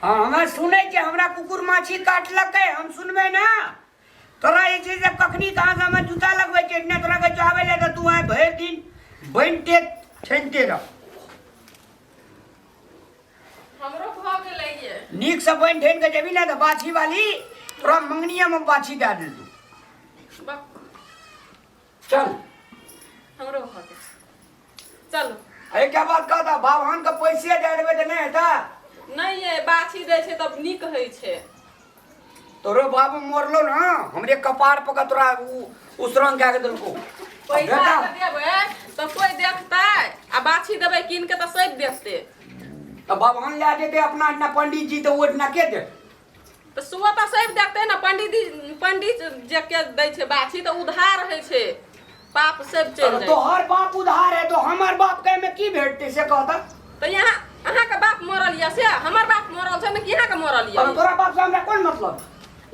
हाँ, हमरा सुनै छै, हमरा कुकुर माछी काटलकै, हम सुनबै ना। तोरा जे छै से कखनी कहाँ से हमर जूता लगबै छै ने, तोरा के चाहबै ले तऽ तू आइ भरि दिन बनिते ठनिते रह। हमरो भऽ गेलै ये। नीक से बनि ठनि के जेबही ने तऽ बाछी वाली तोरा मंगनिया में बाछी दए देतौ। चल। हमरो भऽ गेल, चलू। अरे क्या बात कहता, बाबान के पैसे दए देबै तऽ नहि हेतै? नहि ये, बाछी दै छै तब नीक होइ छै। तोरो बाबू मरलो ना, हमरे कपार पर के तोरा उ उसरंग कए के देलको। पैसा बेटा। तऽ देबै तऽ कोइ देखतै, आ बाछी देबै कीन के तऽ सब देखतै। तऽ बाबान लए जेतै अपना एहिना पंडित जी, तऽ ओ एहिना के देत? तऽ सुबह तऽ सब देखतै ने। पंडित पंडित जे के दै छै बाछी तऽ उधार होइ छै, पाप सब चलि जाइ। तोहर बाप उधार है तो हमर बाप के में की भेटतै से कहता। तऽ यहाँ अहाँके बाप मरल यऽ से हमर बाप मरल छै ने कि अहाँके मरल यऽ? अरे तोरा बाप से हमरा कोन मतलब?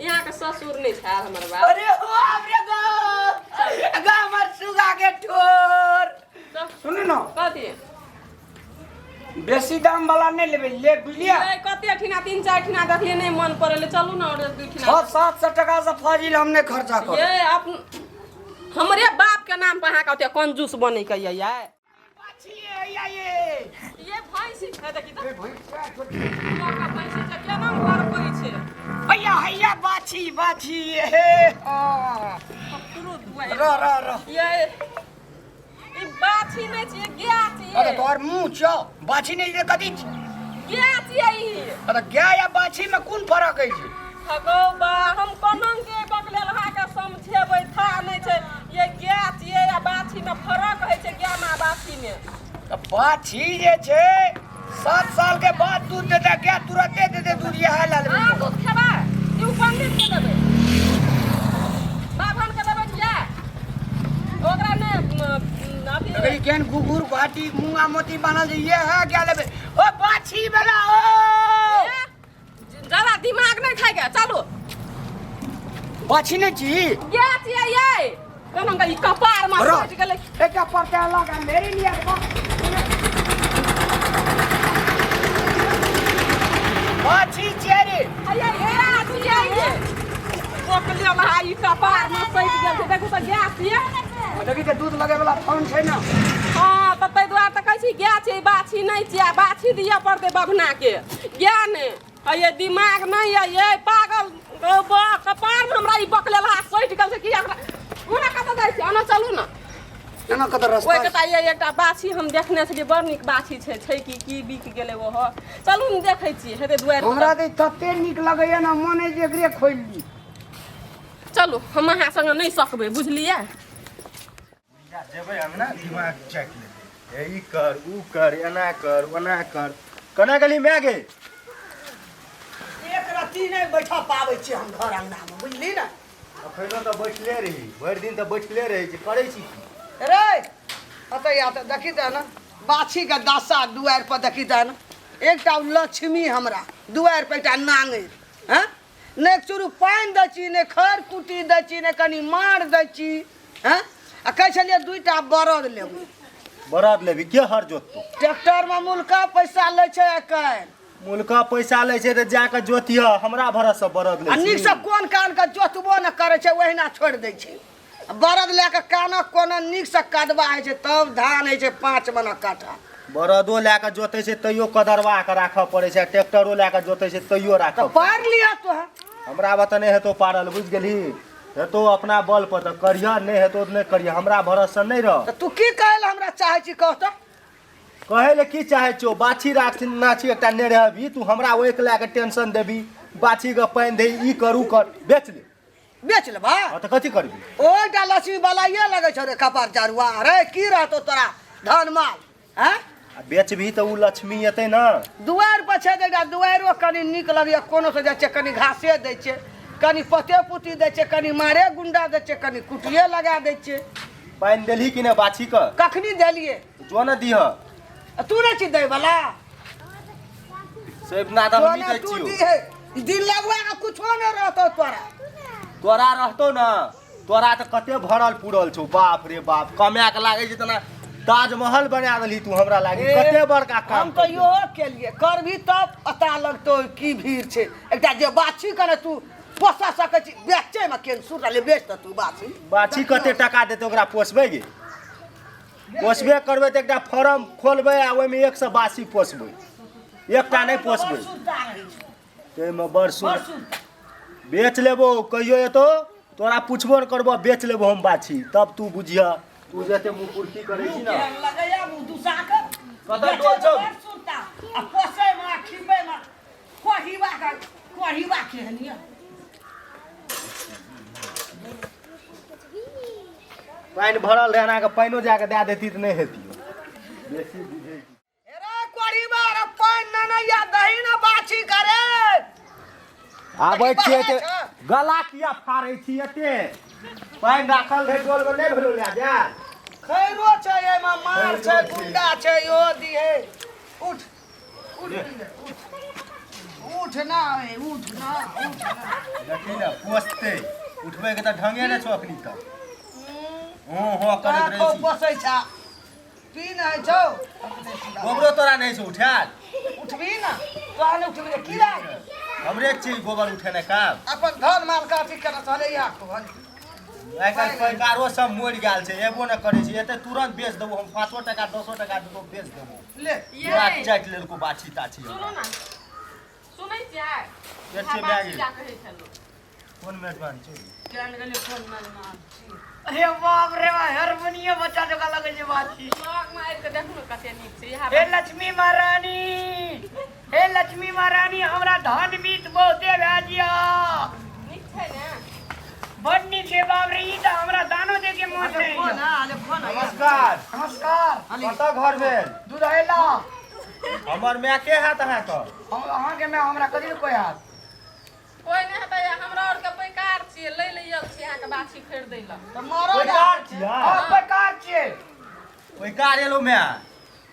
यहाँके ससुर नहि छै हमर बाप। अरे हो हमरे गो गा हमर सुगा के ठोर। सुनू ने। कथी? बेसी दाम वाला नहि लेबै ले, बुझलियै? नहीं, कते ठिना तीन चारि ठिना देखलियै, नहि मन पड़ल, चलू ने और दू ठिना। 600-700 टका से फाजिल हम नहि खर्चा करब। ये अपन हमरे बाप के नाम पर अहाँके ओते कंजूस बनै के ये। ये ये भैंसी है, देखी तऽ लड़का भैंसी छै, केना घर करै छै। हैया हैया बाछी बाछी हे, हाँ। रह रह रह। ये ई बाछी नहि छियै, गाय छियै। अरे तोहर मुँह छौ, बाछी नहि छै कथी छै? गाय छियै ई। अरे गाय आ बाछी में कोन फरक अछि? हगौ बा, हम कोना के बकलेल अहाँके समझेबै, था नहि छै। ये गाय छियै आ बाछी में फरक होइ छै, गाय में आ बाछी में। तऽ बाछी जे छै 7 साल के बाद दूध देतै, गाय तुरते देतै दूध, इएह लए लेबै। अहाँ दूध खेबै कि उ पंडित के देबै, बाभन के देबै कि गाय? ओकरा ने अथी। देखै केहन घुघुर घाटी मूंगा मोती बनल छै, ये है गाय लेबै ओ बाछी वाला ओ। ज्यादा दिमाग नहीं खाएगा, चलो। बाछी नहीं छी। गाय छियै ये, केना के ई कपार में रह। सटि गेलै। एकटा पड़ता लगा मेरे लिए। बाछी छियै रे। अये गाय छियै ये, बकले में ई कपार में सटि गेल छै, देखू तऽ गाय छियै। देखी तऽ दूध लगे वाला थन छै ने। हँ तऽ ताहि दुआरे तऽ कहै छी गाय छै, बाछी नहि छियै। बाछी दिअ पड़तै बभना के, गाय नहि। अये दिमाग नहि अइ ये पागल गौ बा, कपार में हमरा ई बकलेल हाथ सटि गेल छै कि एकरा ओना कतऽ जाइ छै? ओना चलू ने। एना कतऽ रास्ता? ओहि कता ये एकटा बाछी हम देखने छलियै, बड़ नीक बाछी छै। छै कि की बिक गेलै ओहो? चलू ने, देखै छियै, हेतै दुआरि पर। हमरा तऽ ई तते नीक लगैया ने, मन अइ जे एकरे खोलि ली। चलू, हम अहाँ संगे नहि सकबै, बुझलियै? जेबै अंगना, दिमाग चाटि लेतै, हे ई कर, ऊ कर, एना कर, ओना कर। केना गेली माय गे? एक रत्ती नहि बैठऽ पाबै छी हम घर अंगनामे, बुझली ने? अखनो तऽ बैठले रही, भरि दिन तऽ बैठले रहै छी, करै छी की? रे अतऽ या तऽ देखी तऽ ने बाछीके दशा दुआरि पर, देखी तऽ ने एकटा ओ लक्ष्मी हमरा दुआरि पर एकटा नाङरि हँ, नहि चूरू पानि दै छी, नहि खर कुटी दै छी, नहि कनि मार दै छी हँ। आ कहै छलियै दूटा बरद लेबै। बरद लेबी, के हर जोततो? ट्रैक्टरमे मुलका पैसा लै छै आइ काल्हि। मुलका पैसा लै छै तऽ जाके जोतिह, हमरा भरोसे बरद आ लै छी? नीकसँ कोन कानके जोतबो नहि करै छै, ओहिना छोड़ि दै छै। आ बरद लए कऽ कानक कोना नीकसँ कदबा होइ छै तब धान होइ छै 5 मना काठा। बरदो लए कऽ जोतै छै तैयो कदरवा कऽ राखऽ पड़ै छै, आ ट्रैक्टरो लए कऽ जोतै छै तैयो राखऽ तऽ पारि लिअ तोहर। हमरा बता नहि हेतौ पारल, बुझि गेलही? हेतौ अपना बल पर तऽ करिह, नहि हेतौ तऽ नहि करिह, हमरा भरोसे नहि रह। तऽ तू की कहै लए हमरा चाहै छी, कह तऽ। कहै लए की चाहै छियौ? बाछी राख नाछी एकटा नहि रहबी तू, हमरा ओहिके लए कऽ टेंशन देबी, बाछीके पानि दही, ई कर ऊ कर। बेच ले। बेच लेबा? हँ तऽ कथी करबी? ओहिटा लक्ष्मी बलाइए लगै छौ रे कपार चारुआ। रे की रहतौ तोरा धन माल हैं? आ बेचबही तऽ ओ लक्ष्मी एतै ने। दुआरि पर छै तऽ एकटा दुआरिओ कनि नीक लगैए, कोनो से जाइ छै कनि घासे दै छै, कनि पते पुती दै छै, कनि मारे गुंडा दै छै, कनि कुटिए लगा दै छै। पानि देलही कि नहि बाछीके? कखनी देलियै। जो ने दिह। आ तू नहि छी दैवला? से ना तऽ हमही जो ने दै तू छियौ। दिहे, दिन लगुआ के कुछो नहि रहतौ तोरा। तोरा रहतौ ने, तोरा तऽ कते भरल पुरल छौ, बाप रे बाप, कमाए के लागै छै तेना ताजमहल बना देलही तू हमरा लागी। ए, कते बड़का काम हम तऽ इहो केलिए करबी तब पता लगतौ की भीड़ छै। एकटा जे बाछी के ने तू पोसा सकै छी, बेचै मे केहन सुर रहलै, बेच तऽ तू बाछी। बाछी कते टका देतै ओकरा पोसबै गे? पोसबे करबै तऽ एकटा फार्म खोलबै आ ओहिमे 100 बाछी पोसबै, एकटा नहि पोसबै। ताहिमे बड़ सुर बेच लेबो, कहियो एतौ तोरा पुछबो ने करबो, बेच लेबो हम बाछी, तब तू बुझिह। तू जते मुँह कुर्सी करै छी ना, लगैया मुँह दुसा के कतऽ डोल छौ? बड़ सुरता आ पोसै मे आ खिबै मे कोहिबा के कोहिबा केहन यऽ। पानि भरल रहै, एना के पानिओ जाके दए देती तऽ नहि हेतियो। बेसी बुझै छी। रे कोढ़ीबा रे, पानि ने ने या दही ने बाछी करे। आबै छियै बहै तऽ छै। गला किया फाड़ै छी? एते पानि राखल रहै डोलमे, नहि भेलो लए जा। खैरो छै एहिमे, मार छै, खैरो छै। गुंडा छै, इहो दिहे। उठ उठ उठ उठ ना, ए, उठ ना, उठ ना। देखी ने पोसतै, उठबै के तऽ ढंगे नहि छौ अखनी तक। हो हो करैत रहै खूब छी। पोसै छ, पी नहि छौ। गोबरो तोरा नहि छौ उठायल? उठबी ना, तोरा नहि उठबी की लाग? हमरे छी गोबर उठेनाइ काम। अपन धन माल काटी केना चले या कहल। आइ काल्हि पैकारो सब मरि गेल छै, एबो नहि करै छै। एते तुरंत बेच देबो हम, 5 टका 10 टका देबो, बेच देबो। ले पूरा चाटि लेलको बाछी ताछी। सुनू ने, सुनै छियै? पेट छै भए गेल। जा कहै छलहुँ। कोन मेजबान छै? केहन गेलै, कोन मेजबान? अरे बाप रे बा, हारमोनियम बच्चा जकाँ लगै छै बाछी। लगमे आबि कऽ देखू ने कते नीक छै इएह। हे लक्ष्मी महारानी, हे लक्ष्मी महारानी, हमरा धन बीत बहुते भए जिया। नीक छै ने? बड नीक छै। बाप रे, ई तऽ हमरा दानो दे के मन नहि। खो ना, अरे खो ना। नमस्कार। नमस्कार। कतऽ घर भेल? दुधैला। हमर माय के हैत अहाँके? हम अहाँके माय, हमरा कथी लए कोइ हैत? कोइ नहि हेतै। हमरा आरके पैकार छियै, लै लए आयल छियै अहाँके बाछी खरीदै लए। तऽ मरद पैकार छियै? हँ, पैकार छियै। पैकार एलो माय।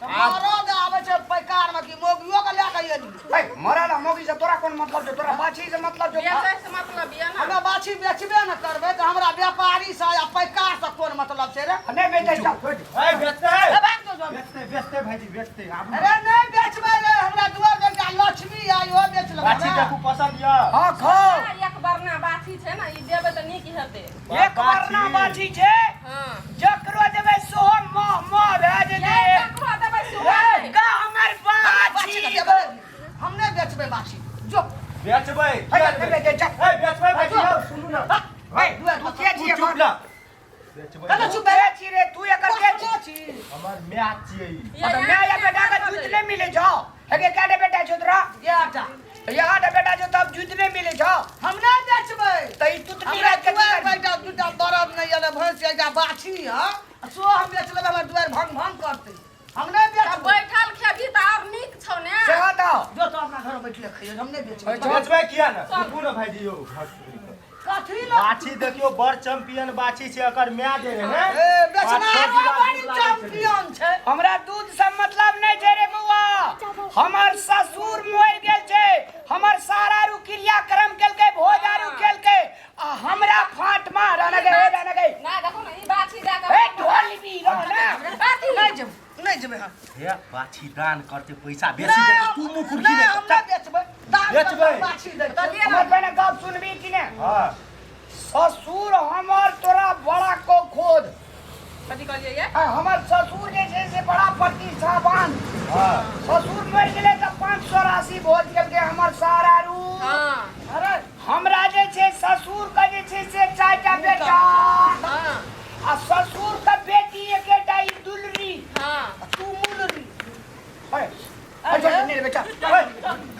तऽ मरद आबै छै पैकार मे कि मौगियो के लए कऽ एली? है मरल आ मौगी से तोरा कोन मतलब छौ? तोरा बाछी से मतलब छौ। बेचै से मतलब यऽ ने। हमरा बाछी बेचबे ने करबै तऽ हमरा व्यापारी से आ पैकार से कोन मतलब छै रे? नहि बेचै, चल छोड़ि दे। ए बेचतै। ए, भाग जो, जो। बेचतै, बेचतै भाईजी, बेचतै, आबू। अरे नहि बेचबै रे, हमरा दुआर पर एकटा लक्ष्मी आइ, ओहो बेच लेबै बाछी हमरा। देखू, पसंद यऽ? हँ, खाओ। एक बरना बाछी छै ने, ई देबै तऽ नीक हेतै। एक बरना बाछी छै। हँ। जकरो देबै सोहो मोह मोह भए जेतै। ये ककरो देबै सेहो नहि। गा हमर हमरा बाछी। बाछी के देबै, हम नहि बेचबै बाछी, जो। बेचबै। है, नहीं बेचै, चल। ए बेचबै भाईजी, यौ सुनू ने। है, तू के तू छियै? चुप ना। बेचबै। कतऽ तू चुप के छी रे? तू एकर के छी? छी? हमर माय छियै ई। ये तऽ माय या बेटा के दूध नहि मिलै छौ? हेगे कएटा बेटा छौ तोरा? एटा। यहाँ बेटा छौ तब दूध नहि मिलै छौ? हम नहि बेचबै। तऽ ई तुतनी हमरा राति के की दुआर पर करबी? एकटा दूटा बरद नहि यऽ, ने भैंस, एकटा बाछी यऽ, सो हम बेच लेबै, हमर दुआरि भंग भंग करतै। हम नहि तऽ बेचबै। बैठल खेबही तऽ आओर नीक छौ ने। सेहो तऽ जो तो अपना घर बैठले खइयो, हम नहि बेचबै। बेचबै किया ने? रुकू ने भाईजी यौ। कथी लए? बाछी देखियौ, बड़ चैंपियन बाछी छै। एकर माय जे रहै ने, ए, बेचनारो पाँच छओ बड़ी बीघा दूध लागै छलै। चैंपियन छै। हमरा दूध से मतलब नहि छै रे बौआ। हमर ससुर मरि गेल छै, हमर सारा रू क्रियाक्रम केलकै, भोज आरू केलकै आ हमरा फाट में रहने गए, रहने गए। ना देखू ने, ई बाछी दए कऽ ए ढोल भी रह ना। बाछी नहि जेबै, नहि जेबै हम। हे बाछी दान करते, पैसा बेसी देते, तू मुँह कुर्की नहि, नहि हम नहि बेचबै। दान बेचबै। करबै, बाछी दै तऽ छै। ले हमर पहिने गप सुनबी कि ने? हाँ। ससुर हमर तोरा बड़ा को खोद। कथी कहलियै ये? आ हमर ससुर जे छै से बड़ा प्रतिष्ठावान। हाँ। ससुर मरि गेलै तऽ 500 राशि भोज केलकै हमर सारा रू। हँ। अरे हमरा जे छै ससुर के जे छै से 4टा बेटा हँ। आ ससुर के बेटी एकेटा ई दुलरी। हँ। तू मुलरी। अरे, अरे, नहीं रे बेटा।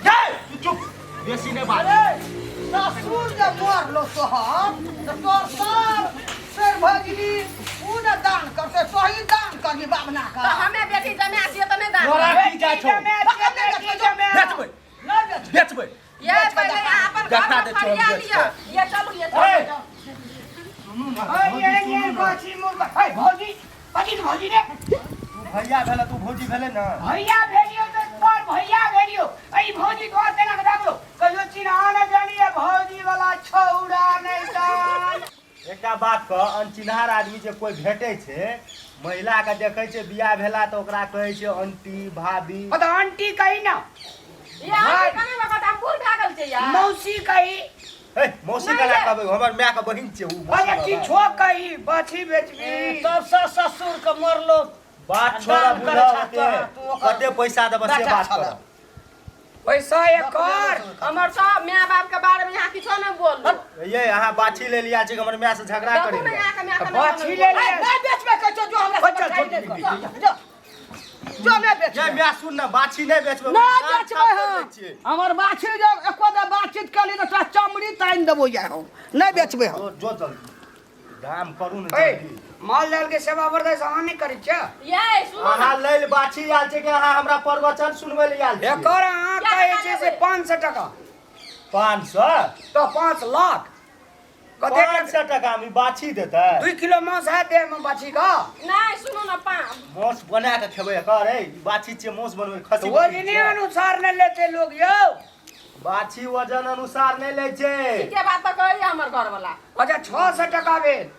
जा तू चुप, बेसी नहि बाज। अरे ससुर जे मरलो तोहर तऽ तोहर सार सिर भजली, उ ने दान करतै, तोही दान करबी बाबना तऽ के। हमे बेटी जमा छियै तऽ नहि दान तोरा करबै। की जाइ छौ? बेटी जमा छै, बेटी जमा। बेचबै। नहि बेचबै। बेचबै। ये पहिले अहाँ अपन देखा घरमे दै छियौ हम फरिया बेच लिअ। ये चलू, ये ए! चलू। सुनू ने अरे, भौजी, ये सुनू ये ने। बाछी मुर्गा। हे भौजी, कथी के भौजी रे? तू भैया भेले, तू भौजी भेले ने। भैया भेलियो तऽ तोर भैया भेलियो। ई भौजी तोर केना के दागलो? कहियो चिन्हा न जानिए भौजी वाला छौड़ा नहि जान। एकटा बात कह, अनचिन्हार आदमी जे कोई भेटै छै, महिला के देखै छै बियाह भेला तऽ ओकरा कहै छै आंटी भाभी। ओ तऽ आंटी कही ना। ये आंटी कने बकत हम बूढ़ भए गेल छै यार। मौसी कही। हे मौसी नहि केना ये। कहबै, हमर माय के बहिन छै उ। मौसी अरे कहबै। किछो कही, बाछी बेचबी। सबसे ससुर के मरलो बात छोड़ा दान करै बुझल छह होते। तू ओकर कते पैसा देबऽ से बेटा बात छलऽ। कर। पैसा एकर हमर सब माय बाप के बारे में यहाँ किछो नहीं बोलू। ये अहाँ बाछी ले लिया छै कि हमर माय से झगड़ा देखू करै ने यहाँ के माय के बाछी ले लिया। नहीं बेचबे कहै छौ, जो हमरा से अच्छा, बचाइ छोड़ नहि कर। जो जो नहीं बेचबे। ये माय सुन ना, बाछी नहि बेचबै। नहीं दाम बेचबे साफ कर हम। दै छियै। हमर बाछी जब एको दा बातचीत कली तऽ तोरा चमड़ी तानि देबो या हम नहीं बेचबे हम। जो जो जल्दी दाम करू ने ए, जल्दी। माल जाल के सेवा बरदाश्त अहाँ नहि करै छियै? ये सुनू अहाँ ने। लेल बाछी आयल छै कि अहाँ हमरा प्रवचन सुनबै लए आयल छियै? एकर अहाँ क्या कहै टका छै से लेबै? 500 टका। 500? तऽ 5 लाख कते? 500 टका मे बाछी देतै? 2 किलो मांस हैत देह मे बाछी का। नहीं सुनू ने पाँच मांस बना के खेबै एकर। ए ई बाछी छियै, मांस बनबै खसी तऽ बकरी वजने छियै। अनुसार नहि लेतै लोग यौ। बाछी वजन अनुसार नहि लै छै। ठीके बात तऽ कहैया हमर घर वाला। अच्छा 600 टका भेल।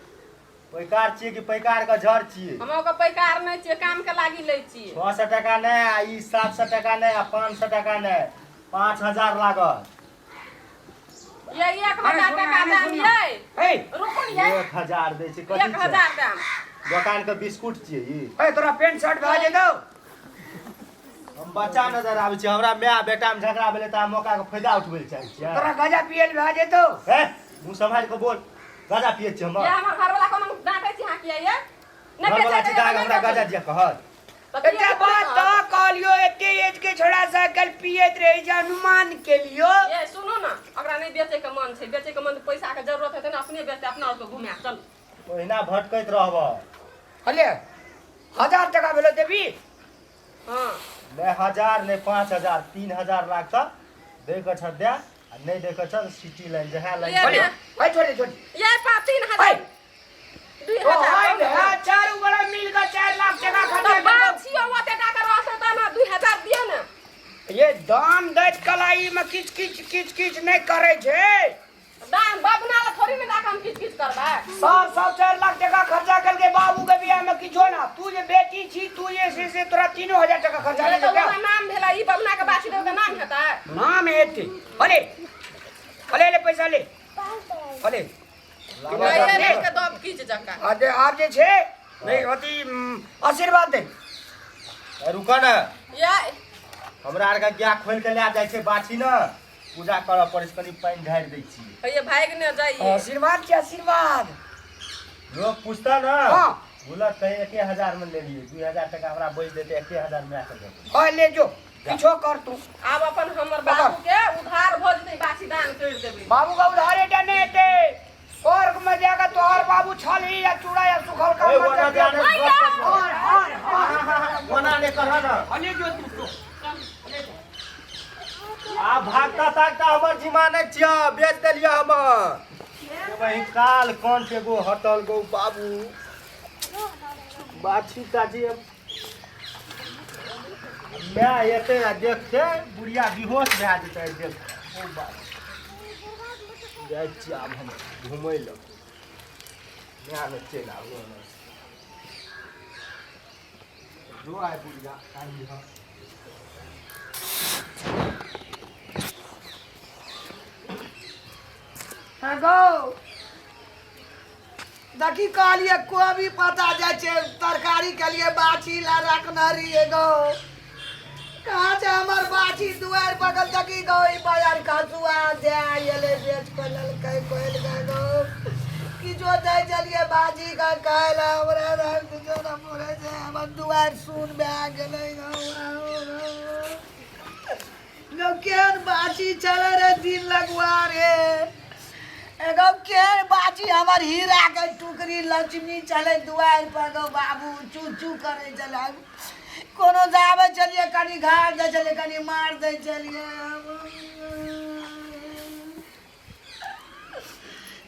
पैकार छियै कि पैकार के झड़ छियै? हम ओकर पैकार नहि छियै, काम के लागी लै छियै। 600 टका नहि आ ई 700 टका नहि आ 500 टका नहि, 5000 लागत। ये एक अरे हजार सुन टका ना, दाम सुन ना। ये। ए रुकू ने ये। 1000 दै छै कथी? 1000 दाम दोकान के बिस्कुट छियै ई? ए तोरा पेंट शर्ट भए जेतौ। हम बच्चा नजर आबै छी? हमरा माय बेटा मे झगड़ा भेलै तऽ अहाँ मौका के फायदा उठबै लए चाहै छियै? तोरा गजा पियल भए जेतौ। हे मुँह सम्हारि कऽ बोल। गजा पियै छियै हमर? ये हमर घर वाला कोनो डांटे छी हाँ किया ये? नहि घरवाला बेचै छी तऽ हमरा गजा दिया कहत? एकटा बात तऽ कहलियो, एते एज के छोड़ा साइकिल पियैत रहै छै, अनुमान के लियो। ये सुनू ने, ओकरा नहि बेचै के मन छै, बेचै के मन पैसा के जरूरत हेतै ने अपने बेचतै, अपना और के घुमा चल। ओहिना भटकैत रहब। अले 1000 टका भेलो, देबी? हाँ। नहि 1000 नहि 5000, 3000 लागत। दै के छ दे आ नहि दै के छ सिटी लाइन जहाँ लाइन। ये अले ने। भाई छोड़ दे, छोड़ दे। ये पा 3000 दू ओ हजार हाय कम भै, चारू गोरा मिल के 4 लाख टका तऽ खर्चा करबो। बात छियौ ओते टाका रहतै तऽ ने 2000 दिअ ने। ये दाम दैत कलाई में किच किच किच किच नहि करै छै। दाम बबना ला थोड़ी ने दाम किच किच करबै। सब सब 4 लाख टका खर्चा करके बाबू के बियाह में किछो ना। तू जे बेटी छी, तू जे छै से तोरा 3000 टका खर्चा ये नहि तऽ देतौ। ओकर नाम भेलै, ई बबना के बाछी देबै तऽ नाम हेतै? नाम हेतै। अरे अरे ले पैसा ले, अरे नहीं रे के दब किच जका। आ जे आब जे छै नहीं अथी आशीर्वाद दे। रुक ने। ये हमरा आरके गाय खोलि के लए जाइ छै बाछी ने, पूजा करऽ पड़ै छै, कनि पानि ढारि दै छियै। ये भागि ने जाइए। आशीर्वाद के आशीर्वाद। लोग पूछता ना। हाँ। बोलत कहीं 1000 में ले लिए, 2000 टका हमरा बच देते, 1000 में आके देबै। हाँ ले जो, किछो कर तू। आब अपन हमर बाबू के उधार भऽ जेतै, बाछी दान करि देबै। बाबू का उधारे टा नहीं हेतै, स्वर्ग में जाकर तोहर बाबू छलही या चूड़ा या सुखल का ए, मत ओना दे। जाने और और और ओना नहि करह ना। अले जो तू जो। आ भागता तागता हमर जिमा नहि छियै, बेच देलियै हमर। वही काल कंठ एगो हटल गो बाबू। बाछी ताछी माय एतै आ देखते बुढ़िया बेहोश भए जेतै देख। ओ बाबू जाइ छियै आब हम घुमै लए। माय ने चलि आबू एने। जो आइ बुढ़िया काल्हि हँ। हाँ गौ देखी, कहलिए कोबी पता जाइ छै तरकारी के लिए बाछी ला रखने रहिए गौ। कहाँ छै हमर बाछी दुआरि बगल? देखी गौ, ई बाजार खसुआ जाय एलै, बेच के लेलकै कोइल के गौ। किछो दै छलिए बाछी के खाय ला, हमरा रंग किछो न पुरै छै। हमर दुआरि सुन भए गेलै गौ। गौ केहन बाछी छलै रे दिन लगुआ रे एगो, केहन बाछी हमर हीरा के टुकड़ी लक्ष्मी छलै दुआरि पर गौ बाबू। चू चू करै छलै, कोनो जाबै छलियै कनि घाट दै छलियै, कनि मार दै छलियै।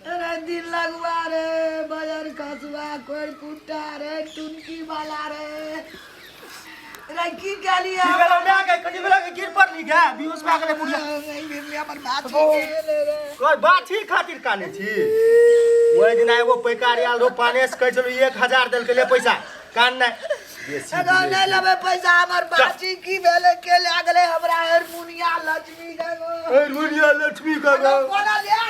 अरे दिन लगुआ रे, बजर खसुआ कोइ कुट्टा रे, टुनकी वाला रे रे, की कहलियै? की भेलौ माय गे? कथी भेलौ गे? गिर पड़ली गे? बेहोश भए गेलै बुढ़िया। हमर बाछी गेलै रे। तोहर बाछी खातिर काने छी? ओहि दिना एगो पैकार आयल रहो पानेस, कहै छलौ 1000 देलकै, ले पैसा। कान नहि बेसी एगो बुझै नहि छै। लेबै पैसा हमर बाछी की भेलै के लए गेलै हमरा हारमोनिया लक्ष्मी के गो। हारमोनिया लक्ष्मी के गो। कोना लए